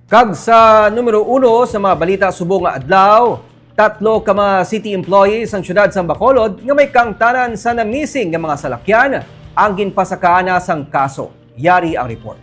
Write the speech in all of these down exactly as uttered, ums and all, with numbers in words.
Kag sa numero uno sa mga balita subong nga adlaw, tatlo ka mga city employees sang siyudad sang Bacolod nga may kaangtanan sa na-missing nga mga salakyan ang ginpasakaana sang kaso. Yari ang report.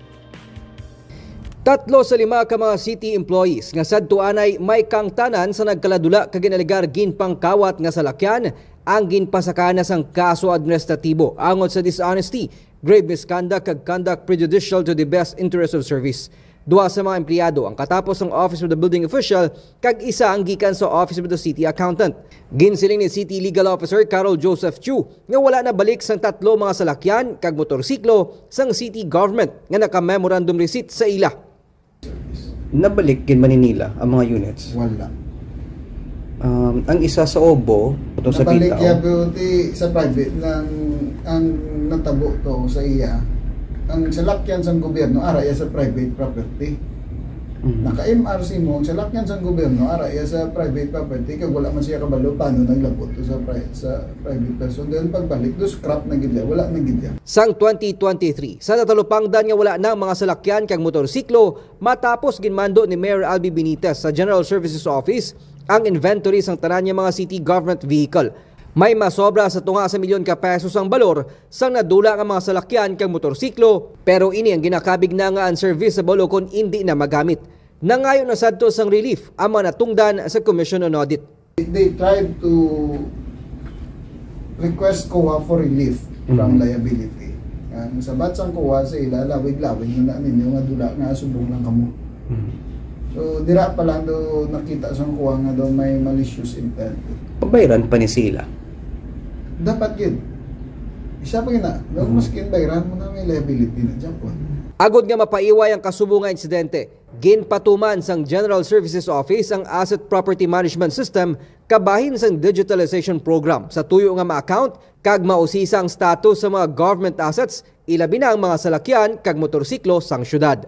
Tatlo sa lima ka mga city employees nga sadto anay may kaangtanan sa nagkaladula kag ginalegar ginpangkawat nga salakyan ang ginpasakaana sang kaso administratibo angot sa dishonesty, grave misconduct kag conduct prejudicial to the best interest of service. Duha sa mga empleyado ang katapos sang Office of the Building Official kag isa ang gikan sa Office of the City Accountant. Ginsiling ni City Legal Officer Carol Joseph Chu nga wala nabalik sang tatlo mga salakyan kag motorsiklo sang city government nga naka-memorandum receipt sa ila. Nabalik gid man ni nila ang mga units? Wala. Um, ang isa sa Obo, ito sa Nabalik Bitaw. Iya, pero ti sa private nang ang natabo to sa iya. Ang salakyan sang gobyerno, ara iya sa private property. Mhm. Naka-M R C mo, ang salakyan sang gobyerno, ara iya sa private property, kag wala man siya kabalo paano naglabot to sa pri-, sa private person. Then pagbalik, do scrap na gid iya, wala na gid iya. Sang twenty twenty-three, sa natalupangdan nga wala na ang mga salakyan kag motorsiklo, matapos ginmando ni Mayor Albi Benitez sa General Services Office ang inventory sang tanan nga mga city government vehicle. May masobra sa tunga sa milyon ka pesos ang balor sang nadula nga mga salakyan kag motorsiklo, pero ini ang ginakabig na nga unserviceable o kon indi na magamit. Nangayo na sadto sang relief ang mga natungdan sa Commission on Audit. They tried to request COA for relief from Mhm. liability. Ang sabat sang COA sa ila, lawig-lawig na, na ninyo nga dula nga subong lang kamo. Mhm. So, dira pa lang do nakita sang COA nga do may malicious intent. Pabayran pa ni sila. Dapat gid. Isa pa gina, no, Mhm. maskin bayran mo na may liability na dyan po. Agod nga mapaiway ang kasubo nga insidente, ginpatuman sang General Services Office ang Asset Property Management System kabahin sang digitalization program sa tuyo nga ma-account kag mausisa ang status sa mga government assets, ilabi na ang mga salakyan kag motorsiklo sang syudad.